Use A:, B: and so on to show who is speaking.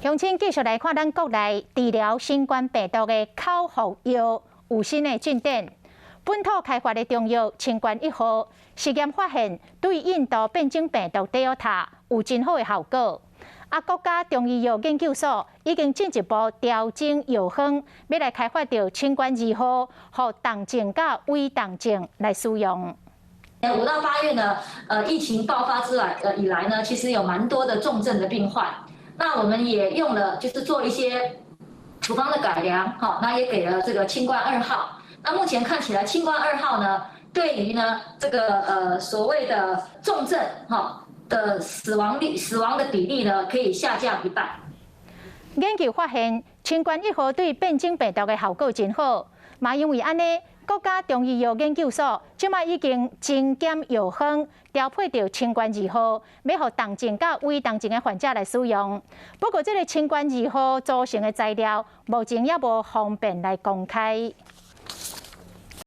A: 鄉親繼續來看咱國內治療新冠病毒的口服藥有新的進展。本土開發的中藥清冠一號，實驗發現對印度變種病毒德爾塔有真好的效果。啊，國家中醫藥研究所已經進一步調整藥方，欲來開發著清冠二號，予重症佮危重症來使用。
B: 5到8月呢，疫情爆發之來，以來呢，其實有蠻多的重症的病患。那我們也用了，就是做一些處方的改良，哈，那也給了這個清冠二號。那目前看起來，清冠二號呢，對於呢這個所謂的重症哈的死亡率、死亡的比例呢，可以下降一半。
A: 研究發現，清冠一號對變種病毒的效果真好，嘛因為按呢，國家中醫藥研究所這擺已經精簡藥方，調配著清冠二號，欲予重症佮危重症的患者來使用。不過，這个清冠二號組成的材料，目前猶無方便來公開。